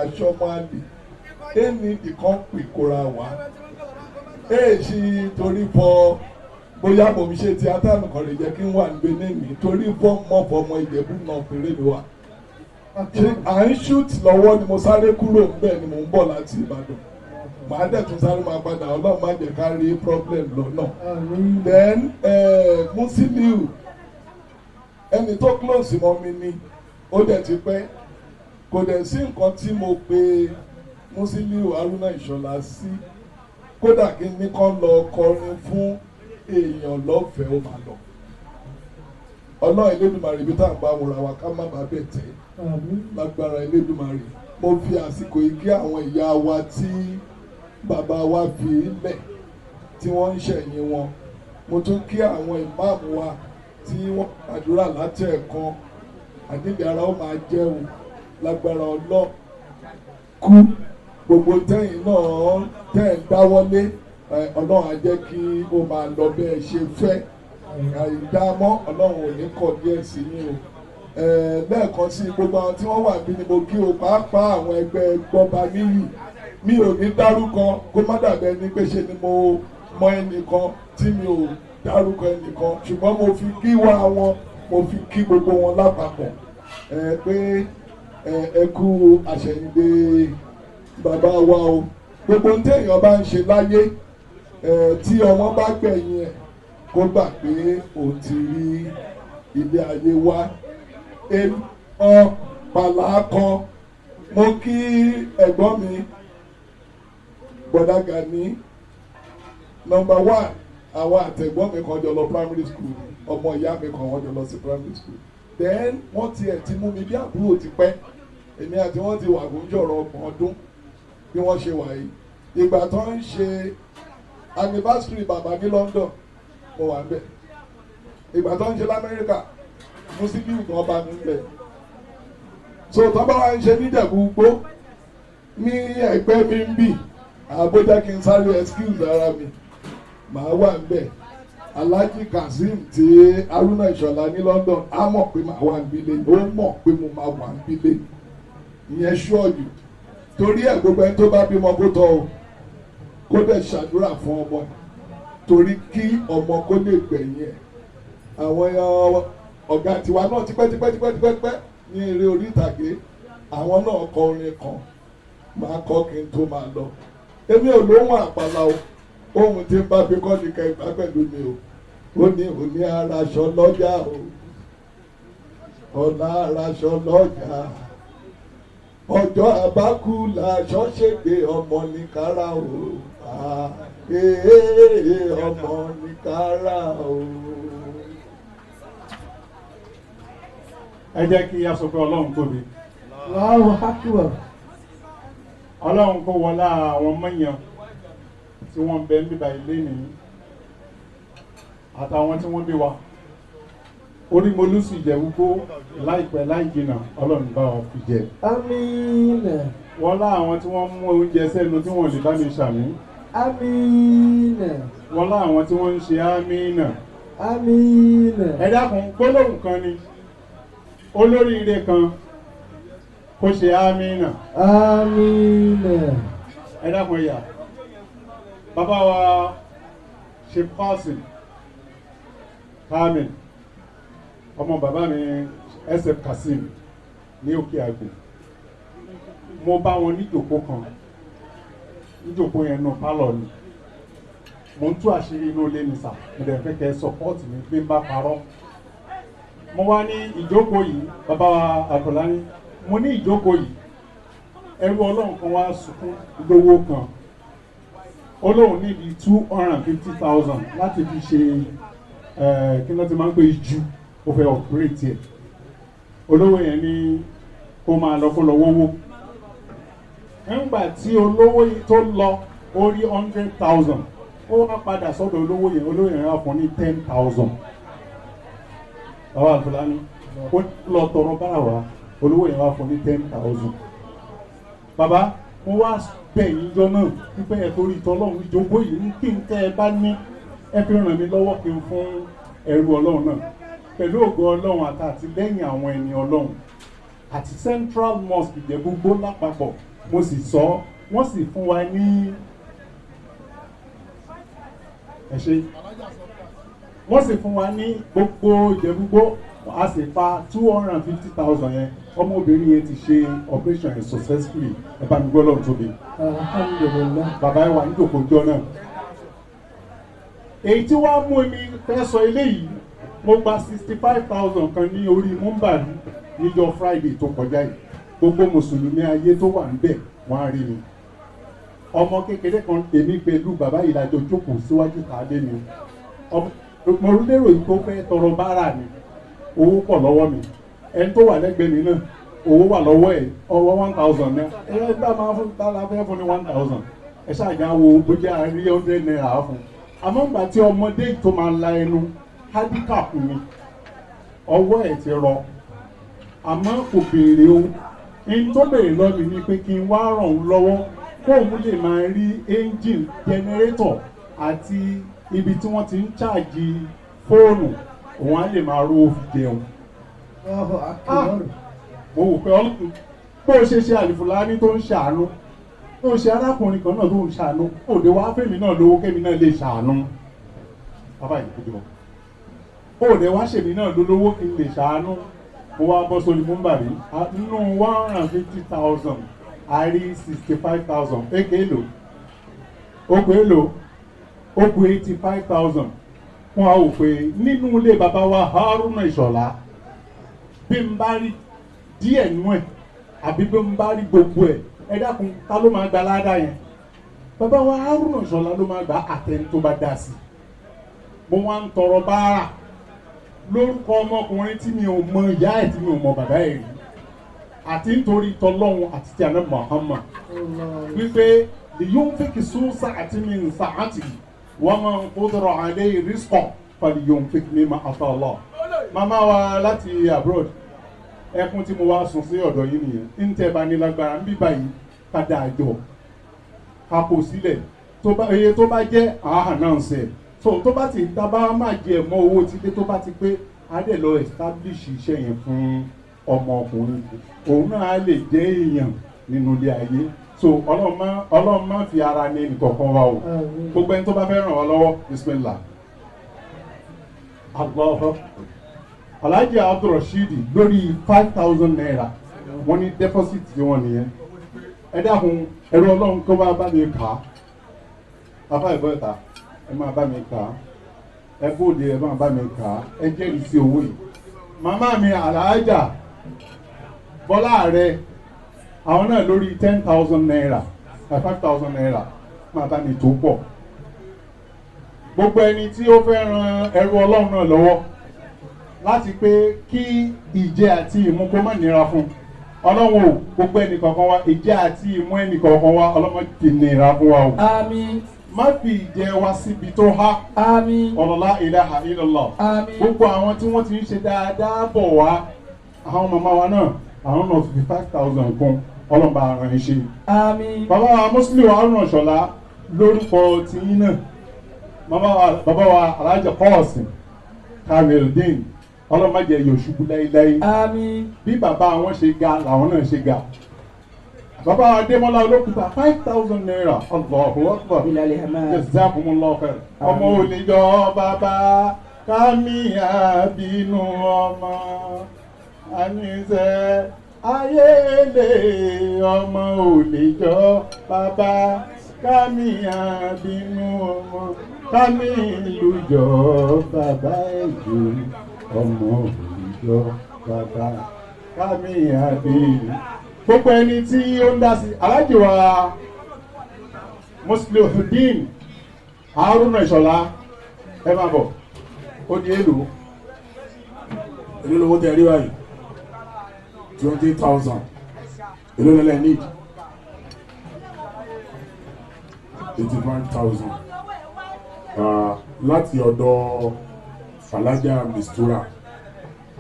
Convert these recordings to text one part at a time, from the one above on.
Aṣọ́mọ́àlì ẹni ìkan pè kóra wá èsì torí fọ bóyá mo fi ṣe tíátà nìkan lè jẹ́ kí n wà nígbè ní torí fọ́ mọ́fọ́ ọmọ Ìjẹ̀bú náà fèrè mi wá. Ṣé à ń shoot lọ́wọ́ ni mo sáré kúrò ńbẹ̀ ni mò ń bọ̀ láti Ìbàdàn. Màá dẹ̀ tún sáré máa padà. Ọlọ́run má jẹ́ ká rí problem lọ́nà. Then Musiliu, ẹni tó close mọ́ mi ni, ó dẹ̀ ti pẹ́. Kò dẹ̀ sí nǹkan tí mo pe Musiliu Haruna Ìṣọ̀lá sí, kódà kí n ní kán lọ kọrin fún èèyàn lọ́fẹ̀ẹ́, ó máa lọ. Ọlọ́run Elédùmarè, ibi tá à ń bá wòra wa, ká má bàa bẹ̀ tẹ́ lágbára Elédùmarè. Mo fi àsìkò yìí kí àwọn ìyá wa tí bàbá wa fi lẹ̀ tí wọ́n ń ṣẹ̀yìn wọn. Mo tún kí àwọn ìmáàmù wa tí wọ́n àdúrà láti ẹ̀kan àdídì ara ó máa jẹun lágbára Ọlọ́run. Kú gbogbo tẹ́yìn náà tẹ́ ń dáwọ́lé, Ọlọ́run á jẹ́ kí ó máa lọ bẹ́ẹ̀ ṣe fẹ́. Àìdámọ́, Ọlọ́run ò ní kọ̀ díẹ̀ sí yín o. Lẹ́ẹ̀kan sí, gbogbo àwọn tí wọ́n wà bí ni mo kí o, pàápàá àwọn ẹgbẹ́ Gbọ́ba Níyì. Mi ò ní dárúkọ kó má dàbẹ́ ní pé ṣe ni mo mọ ẹnìkan tí mi ò dárúkọ ẹnìkan, ṣùgbọ́n mo fi kí wá wọn, mo fi kí gbogbo wọn lápapọ̀ pé ẹ kú àṣẹ̀yìndé bàbá wa o. Gbogbo ohun téèyàn bá ń ṣe láyé, tí ọmọ bá gbẹ̀yìn ẹ̀, kó gbà pé òun ti rí ilé ayé wá. Èmi ọ pàlà kan, mo kí ẹ̀gbọ́n mi Bọ̀dá Gani number one. Àwọn àtẹ̀gbọ́n mi kan jọ lọ primary school, ọmọ ìyá mi kan, wọ́n jọ lọ sí primary school. Then wọ́n tiẹ̀ ti mú mi bí àbúrò ti pẹ́. Èmi àti wọ́n ti wà kó ń jọ̀rọ̀ 30 ọdún bí wọ́n ṣe wà yìí. Ìgbà tó ń ṣe anniversary bàbá ní London, mo wà ń bẹ̀. Ìgbà tó ń ṣe lamẹ́ríkà, Musiliu gan bá mi ń bẹ̀. So tó bá wá ń ṣe níjẹ̀bú gbó ní ẹgbẹ́ mi ń bì, àbójá kí n sáré excuse ara mi, màá wà ń bẹ̀. Alhaji Kazeem tí Haruna Ìṣọ̀lá ní London á mọ̀ pé màá wà ń bílé, ó mọ̀ pé mo máa wà ń bílé, ìyẹn ṣọ́ọ̀jù. Torí ẹ̀, gbogbo ẹni tó bá bímọ, kó tọ́ o, kó dẹ̀ ṣàdúrà fún ọmọ ẹ̀, torí kí ọmọ kó lè gbẹ̀yìn ẹ̀. Àwọn ọ̀gá tiwa náà tipẹ́tipẹ́tipẹ́tipẹ́ ní eré orí ìtàgé, àwọn náà kọ orin kan, máa kọ́ kí n tó máa lọ. Èmi ò lóhùn àpàlà o. Ohun tí n bá fi kọ́ ní kẹgbà pẹ̀lú mi o. Ó ní òní araṣọ lọ́jà o, ọ̀la araṣọ lọ́jà, ọjọ́ àbákú làṣọ ṣègbè, ọmọ ní kára o, ee, ọmọ ní kára o. Ẹ jẹ́ kí a sọ pé Ọlọ́run tóbi. Allahu Akbar. Ọlọ́run kó wọlá àwọn mọ̀yàn tí wọ́n ń bẹ níbà ilé nìyí àtàwọn tí wọ́n bí wa orí molúsù Ìjẹ̀bú kó láìpẹ́ láì jìnnà, Ọlọ́run bá wa fi jẹ. Àmín. Wọlá àwọn tí wọ́n mú oúnjẹ sẹ́nu tí wọ́n lè bá mi ṣàmì. Àmín. Wọlá àwọn tí wọ́n ń ṣe àmín. Àmín. Ẹ dákun, gbólóhùn kan ni, olóríire kan kó ṣe àmín. Àmín. Ẹ dákun, ẹ̀yà bàbá wa ṣe Qasim Kamil, ọmọ bàbá mi SF Kasim ní Òkè Àgbò. Mo bá wọn níjòkó kan, níjòkó yẹn nù pálọ̀ ni. Mo ń tú àṣírí inú ilé mi sà, mo dẹ̀ fẹ́ kẹ́ support mi bí n bá parọ́. Mo wá ní ìjókòó yìí, bàbá wa Àtọ̀lání, mo ní ìjókòó yìí, ẹrú Ọlọ́run kan wá sunkún lówó kan, ó lóun níbi 250,000 láti fi ṣe kí ló ti máa ń pè ju, ó fẹ́ operate ẹ̀. Olówó yẹn ní kó máa lọ, kó lọ wówó. Nígbà tí olówó tó lọ, ó rí 100,000, ó wá padà sọ́dọ̀ olówó yẹn, olówó yẹn wá fún ní 10,000. Bàbá Àfúlàní, ó lọ tọrọ bára wa, olówó yẹn wá fún ní 10,000. Bàbá, mo wá bẹ̀ yín jọ náà pípẹ́ ẹ̀ torí ìtọ́lọ́run, ìjókòó yìí ń kí n tẹ́ ẹ bá ní, ẹ fi ràn mí lọ́wọ́ kí n fún ẹrú Ọlọ́run náà. Pẹ̀lú ògo Ọlọ́run àtàtìlẹ́yìn àwọn ẹni Ọlọ́run. Àti Central Mosque Ìjẹ̀bú-Igbó lápapọ̀. Mo sì sọ, wọ́n sì fún wa ní, ẹ ṣe, wọ́n sì fún wa ní gbogbo Ìjẹ̀bú-Igbó. A sì pa 250,000 yẹn. Ọmọbìnrin yẹn ti ṣe operation yẹn successfully. Ẹ bá mi gbọ́ lọ́run tóbi. Alhamdulillah. Bàbá ẹ wà ní jòkójọ́ náà. Èyí tí wàá mú mi fẹ́ sọ eléyìí, mo gba 65,000 kan ní orí múmbàrí níjọ́ Friday tó kọjá yìí. Gbogbo mùsùlùmí ayé tó wà níbẹ̀, wọ́n á rí mi. Ọmọ kékeré kan, èmi pẹ̀lú bàbá yìí lájọ jókòó síwájú ta lé mi. Mo lérò yìí tó fẹ́ tọrọ bárà ni. Owó pọ̀ lọ́wọ́ mi, ẹni tó wà lẹ́gbẹ̀ẹ́ mi náà, owó wà lọ́wọ́ ẹ̀, ọwọ́ 1,000 náà. Ẹ bá máa fún bá la fẹ́ fún ní 1,000, ẹ ṣáàjà wo bójá rí 100 naira fún. Àmọ́ ìgbà tí ọmọdé tó máa la ẹnu, handicap ni, ọwọ́ ẹ̀ ti rọ, àmọ́ kò béèrè o. N tó béèrè lọ́ mi ni pé kí n wá ràn òun lọ́wọ́ kóun lè máa rí engine generator àti ibi tí wọ́n ti ń ṣáàjì fóònù, òun á lè máa rówó fi jẹun. Allahu akbar. Mo wò pé Ọlọ́run, bó o ṣe ṣe Àlìfùlání tó ń ṣàánú, bó o ṣe arákùnrin kan náà tó ń ṣàánú, òde wàá fèmí náà lówó kémi náà lè ṣàánú. Bàbá yìí kújọ, òde wàá ṣèmi náà lólówó kí n lè ṣàánú. Mo wá bọ́ sórí múmbàrí nínú 150,000, a rí 65,000. Èké èlò okùn èlò okùn 85,000. Wọn a wò pé nínú ilé bàbá wa Haruna Ìṣọ̀lá, bí n bá rí díẹ̀ nú ẹ̀ àbí bí n bá rí gbogbo ẹ̀, ẹ dákun, ta ló máa gba ládàá yẹn? Bàbá wa Haruna Ìṣọ̀lá ló máa gbà, àtẹni tó bá dá sí. Mo wá ń tọrọ báárà lórúkọ ọmọkùnrin tí mi ò mọ ìyá ẹ̀, tí mi ò mọ bàbá ẹ̀ rí, àti nítorí tọlọ́hun àti tí àná Muhammad, wípé liyunfik zu sa'atin min sa'atihi wa man qudira alayhi rizquhu falyunfik mimma ata Allah. Màmá wa láti abroad, ẹkún tí mo wá sùn sí ọ̀dọ̀ yìí nìyẹn. Ń tẹ́ bá ní lágbára ń bí báyìí, ká dáa jọ, ká kó sílẹ̀, tó bá iye tó bá jẹ́ àhà náà ń sẹ̀ so, tó bá ti tábà má jẹ mọ́ owó tí dé, tó bá ti pé, á dẹ̀ lọ establish iṣẹ́ yẹn fún ọmọkùnrin, òun náà á lè jẹ́ èèyàn nínú ilé ayé. So Ọlọ́run má fi ara ní ẹnìkọ̀ọ̀kan wa o. Gbogbo ẹni tó bá fẹ́ ràn wá lọ́wọ́, bismillah, Allah. Alhaji Abdulrasheed lórí 5,000 naira, wọ́n ní deposit tí wọ́n nìyẹn. Ẹ dákun, ẹrú Ọlọ́run kó bá bá mi kà á. Bàbá ìbọn ìta, ẹ máa bá mi kà á. Ẹ bóde, ẹ máa bá mi kà á. Ẹ jẹ́rìí sí owó yìí. Màmá mi Alhaja Bọ́lá rẹ, àwọn náà lórí 10,000 naira, 5,000 naira, máa bá mi tó pọ̀. Gbogbo ẹni tí ó fẹ́ ran ẹrú Ọlọ́run náà lọ́wọ́ láti pé kí ìjẹ àti ìmu kó má nira fún Ọlọ́run o. Gbogbo ẹnì kọ̀ọ̀kan wa, ìjẹ àti ìmu ẹnì kọ̀ọ̀kan wa, Ọlọ́mọ ti nira fún wa o. Àmín. Má fi ìjẹ wa síbi tó há. Àmín. La ilaha illallah. Àmín. Gbogbo àwọn tí wọ́n ti ń ṣe dáadáa bọ̀ wá, àwọn màmá wa náà, àwọn náà fi 5,000 kún. Ọlọ́mọba àrùn ṣe. Àmín. Bàbá wa Muslim Haruna Ṣọlá, lórúkọ tiyín náà, bàbá wa Alhaji Kọ́ọ̀sì Kamildeen, ọlọ́mọdé yóò ṣubú láíláí. Àmín. Bí bàbá wọn ṣe ga làwọn náà ṣe ga. Bàbá wa Adémọ́lá Olókùúta, 5,000 naira. Allahu Akbar. Jazakumullahu khair. Ọmọ ò lè jọ bàbá kámi àbínú ọmọ àníṣe ayé lè. Ọmọ ò lè jọ bàbá kámi àbínú ọmọ, kámi lùjọ bàbá ẹ̀jọ̀. Ọmọ ò lè jọ bàbá kámi àbínú. Gbogbo ẹni tí ó ń dá sí, Alájì wa Muslihuddin Haruna Ìṣọ̀lá, ẹ máa bọ̀. Ó di èlò? Èló lówó tẹ rí báyìí? 20,000. Èló lẹ́lẹ́ need? 85,000 láti ọ̀dọ̀ Falaja Mistura,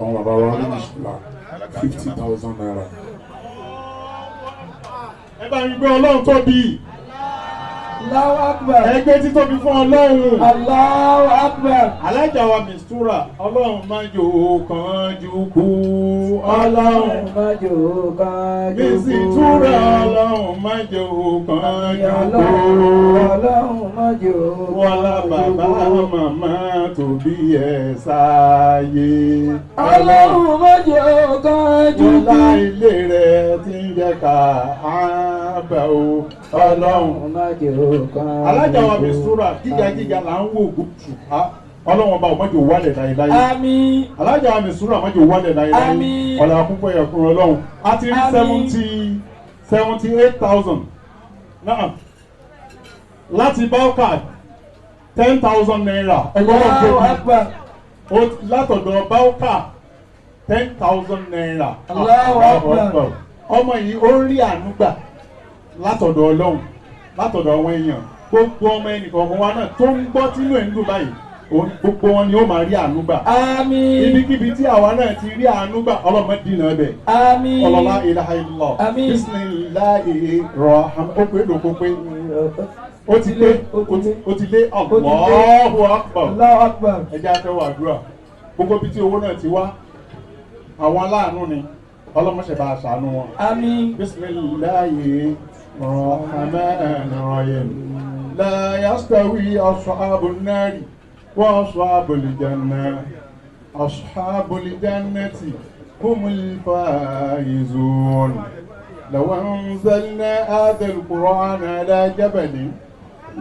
àwọn bàbá wa ní Ìṣọ̀lá, 50,000 naira. Ẹ bá mi gbé Ọlọ́run tóbi. Allahu Akbar. Ẹgbẹ́ títóbi fún Ọlọ́run. Allahu Akbar. Alájà wa Mistura, Ọlọ́run máa jò kánjú kú. Ọlọ́run má jò kánjú kú. Mistura, Ọlọ́run máa jò kánjú kú. Ọlọ́run má jò Wọ́lá kánjú bàbá kú. màmá tó bí ẹ sáyé. Ọlọ́run má jò kánjú kú. Wọ́lá ilé rẹ̀ ti ń jẹ́ ká àbẹ̀ o. Ọlọ́run. Má jò kánjú kú. Alájà wa Mistura, gíga gíga là ń wò gùtù. Ọlọ́run ọba ò má jò wálẹ̀ láéláé. Àmín. Alájà wa Mistura má jò wálẹ̀ láéláé. Àmín. Ọ̀là àkúpọ̀ ẹ̀kún Ọlọ́run. A ti rí Àmín. 78,000 náà láti Bauka ₦10,000. Ẹgbẹ́ wọn Allahu tóbi Akbar. látọ̀dọ̀ Bauka ₦10,000. Allahu Akbar. Ọmọ yìí ó ń rí àánú gbà látọ̀dọ̀ Ọlọ́run, látọ̀dọ̀ àwọn èèyàn. Gbogbo ọmọ ẹnìkọ̀ọ̀kan wa náà tó ń gbọ́ tínú ẹ̀ ń dùn báyìí, gbogbo wọn ni ó máa rí àánú gbà. Àmín. Ibikíbi tí àwa náà ti rí àánú gbà, ọlọ́mọ dínà bẹ̀. Àmín. Ọlọ́lá ilaha illallah. Àmín. Bismillahi rahman. Ó pé lóko pé ó ti lé, ó ti lé. Allahu Akbar. Allahu Akbar. Ẹ jẹ́ àtẹ́wọ́ àdúrà. Gbogbo ibi tí owó náà ti wá, àwọn aláàánú ni, ọlọ́mọṣẹ́ bá a ṣàánú wọn. Àmín. Bismillahi rahman rahim. La yastawi ashabun nari wa ashabul janna. Ashabul jannati humul faizun. لو أنزلنا هذا القرآن على جبل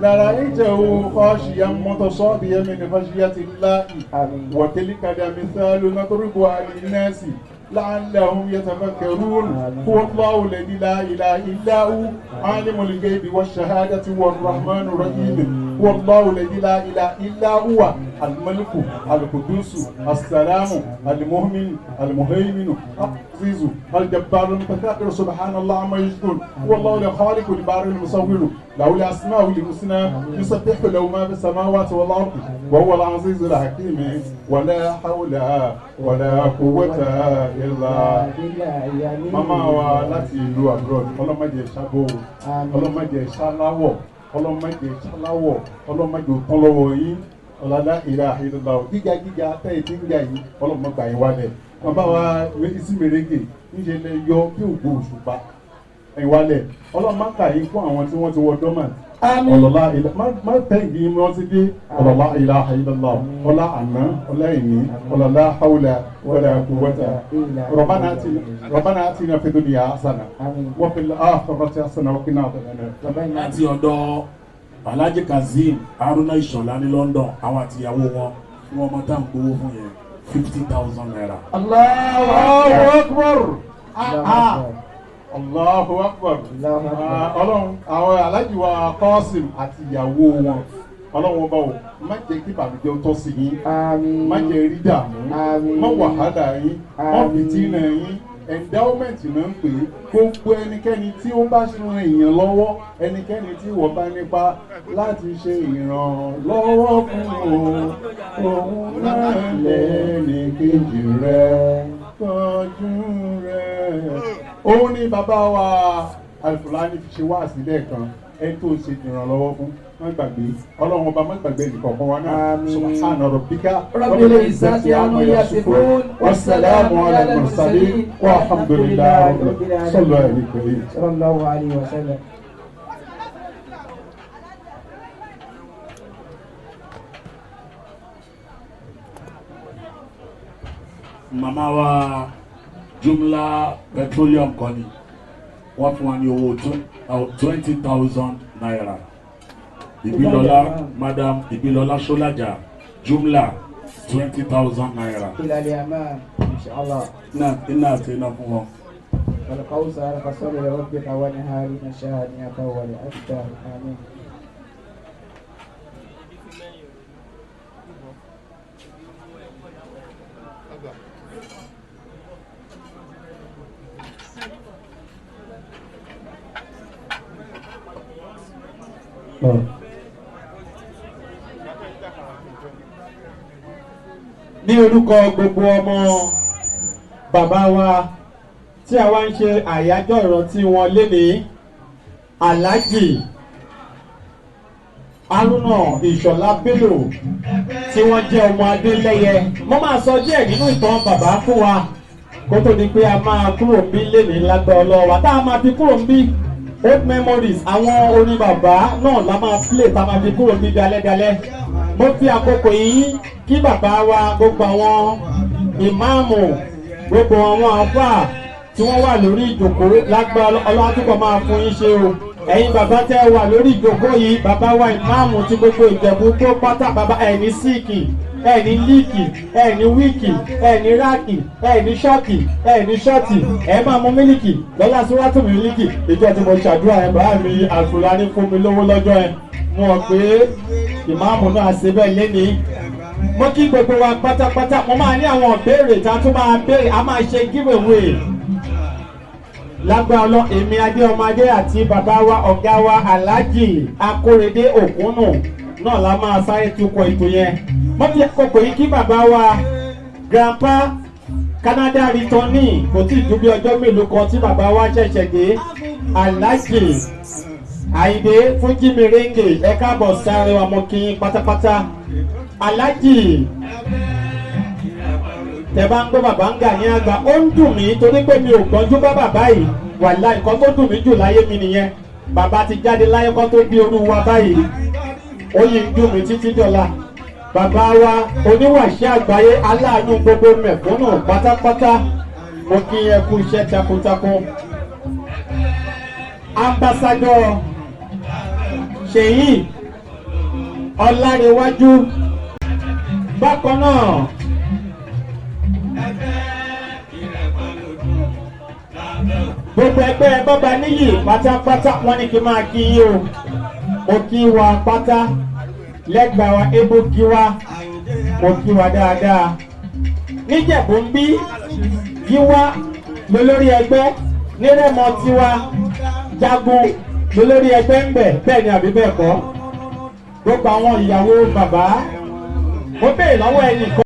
لرأيته خاشيا متصديا من خشية الله. آمين. وتلك الأمثال نضربها للناس لعلهم يتفكرون. آمين. هو الله الذي لا إله إلا هو، عالم الغيب والشهادة والرحمن الرحيم. هو الله الذي لا إله إلا هو، الملك القدوس السلام المؤمن المهيمن العزيز الجبار المتكبر، سبحان الله عما يشركون. هو الله الخالق البارئ المصور، له الأسماء الحسنى، يسبح له ما في السماوات والأرض وهو العزيز الحكيم. ولا حول ولا قوة إلا. Màmá wa láti ìlú abroad, ọlọ́mọdé ṣàbò, ọlọ́mọdé ṣaláwọ̀, ọlọ́mọdé ṣaláwọ̀, ọlọ́mọdé òtán lọ́wọ́ yín. Ọ̀làlá ilaha illallah. Gíga gíga tẹ́yìn tí ń ga yìí, ọlọ́mọgbà yín wálẹ̀. Bàbá wa ìsímèrègè níṣẹ́ lẹ yọ bí ògbó òṣùpá ẹ̀yìn wálẹ̀. Ọlọ́mọkà yín fún àwọn tí wọ́n ti wọ dọ́mà. Àmín. Ọlọ́lá ilá má tẹ̀yìn yín wọ́n ti dé. Ọlọ́lá ilaha illallah. Ọlá àná, ọlá ìní, ọlọ́lá hawla wala quwwata. ربنا آتنا في الدنيا حسنة آمين. وفي الآخرة حسنة وقنا عذاب النار. Láti ọ̀dọ̀ Alhaji Kazeem Haruna Ìṣọ̀lá ní London, àwọn àtìyàwó wọn fún ọmọ tá à ń gbowó fún yẹn, ₦50,000. Allahu Allahu Akbar. Akbar. Allahu Akbar. Allahu Akbar. Ah, Ọlọ́run, àwọn Alhaji wa Qasim àti ìyàwó wọn, Ọlọ́run ọba o, má jẹ́ kí ìbànújẹ́ ó tọ́ sí yín. Àmín. Má jẹ́ rí dààmú. Àmín. Má wàhálà yín, má Àmín. fìtínà yín. Endowment náà ń pè é. Gbogbo ẹnikẹ́ni tí ó bá ṣe ran èèyàn lọ́wọ́, ẹnikẹ́ni tí wọ́n bá nípa láti ṣe ìrànlọ́wọ́ fún o, òun náà lẹ́ni kejì rẹ̀ tọ́jú rẹ̀. Òun ni bàbá wa Alfulani fi ṣe wá sílẹ̀ kan. Ẹni tó ṣe ìrànlọ́wọ́ fún, má gbàgbé Ọlọ́run ọba, má gbàgbé ẹnìkọ̀ọ̀kan wa náà. Àmín. Subhana rabbika Rabbil izzati amma yasifun, wassalamu ala al-mursalin walhamdulillahi rabbil alamin. Sallu alayhi. Sallallahu alayhi wa sallam. Màmá wa Jumla Petroleum Company, wọ́n fún wa ní owó ₦20,000. Ìbílọ́lá, Madam Ìbílọ́lá Ṣọ́lájà, Jumla, ₦20,000. إلى الأمام إن شاء الله. Iná àti iná fún wọn. والكوثر فصل لربك وانهار إن شانئك هو الأبتر. آمين. Ní orúkọ gbogbo ọmọ bàbá wa tí a wá ń ṣe àyájọ́ ìrántí wọn lénìí, Alhaji Haruna Ìṣọ̀lá Bello tí wọ́n jẹ́ ọmọ Adélẹ́yẹ. Mo máa sọ díẹ̀ nínú ìtàn bàbá fún wa kó tó di pé a máa kúrò ń bí lẹ́ni lágbá ọlọ́wà tá a máa fi kúrò ń bí. Old memories, àwọn orin bàbá náà la máa play tá a máa fi kúrò ń bí dalẹ́dalẹ́. Mo fi àkókò yìí kí bàbá wa, gbogbo àwọn ìmáàmù, gbogbo àwọn àfáà tí wọ́n wà lórí ìjòkó, lágbá ọlọ́wà túbọ̀ máa fún yín ṣe o. Ẹ̀yin bàbá tẹ́ wà lórí ìjòkó yìí, bàbá wa ìmáàmù tí gbogbo Ìjẹ̀bú tó pátá, bàbá, ẹ̀ ní sick, ẹ̀ ní leak, ẹ̀ ní weak, ẹ̀ ní ráàkì, ẹ̀ ní ṣọ́ọ̀kì, ẹ̀ ní short, ẹ̀ máa mú mílìkì lọ́lá síwájú mílìkì. Ìjọ tí mo ṣàdúrà ẹ̀ bá mi àfúrání fún mi lówó lọ́jọ́ ẹ̀ mo mọ̀ pé ìmáàmù náà ṣe bẹ́ẹ̀ lénìí. Mo kí gbogbo wa pátápátá. Mo máa ní àwọn ìbéèrè tá a tún máa béèrè, a máa ṣe give away lágbára lọ. Èmi adé ọmọ adé àti bàbá wa, ọ̀gá wa, Alhaji Akórèdé Òkúnnù náà la máa sáré tukọ̀ ètò yẹn. Mo fi àkókò yìí kí bàbá wa, grandpa Canada returnee, kò tí ì ju bí ọjọ́ mélòó kan tí bàbá wa ṣẹ̀ṣẹ̀ dé, Alhaji Àyìndé Fújì Mèrèǹgè, ẹ káàbọ̀ sáré wa. Mo kí yín pátápátá. Alhaji tẹ bá ń gbọ́ bàbá ń gà ní àgbà, ó ń dùn mí torí pé mi ò gbọ́njú bá bàbá yìí. Wàláhì, nǹkan tó dùn mí jù láyé mi nìyẹn. Bàbá ti jáde láyé kó tó bí orú wa báyìí, ó yìí ń dùn mí títí dọ̀la. Bàbá wa oníwàṣẹ́ àgbáyé, aláàánú gbogbo mẹ̀kúnnù pátápátá, mo kí ẹ kú iṣẹ́ takuntakun. Ambassador Ṣèyí Ọlárẹ̀wájú bákan náà. Gbogbo ẹgbẹ́ bàbá níyì pátápátá, wọ́n ní kí n máa kí yín o. Mo kí wa pátá lẹ́gbàá wa, ebo kí wa, mo kí wa dáadáa. Níjẹ̀bú ń bí yíwá lólórí ẹgbẹ́, nírẹ̀mọ tiwa jagun lólórí ẹgbẹ́ ń bẹ̀, bẹ́ẹ̀ ni àbí bẹ́ẹ̀ kọ́? Gbogbo àwọn ìyàwó bàbá, mo béèrè lọ́wọ́ ẹnìkan.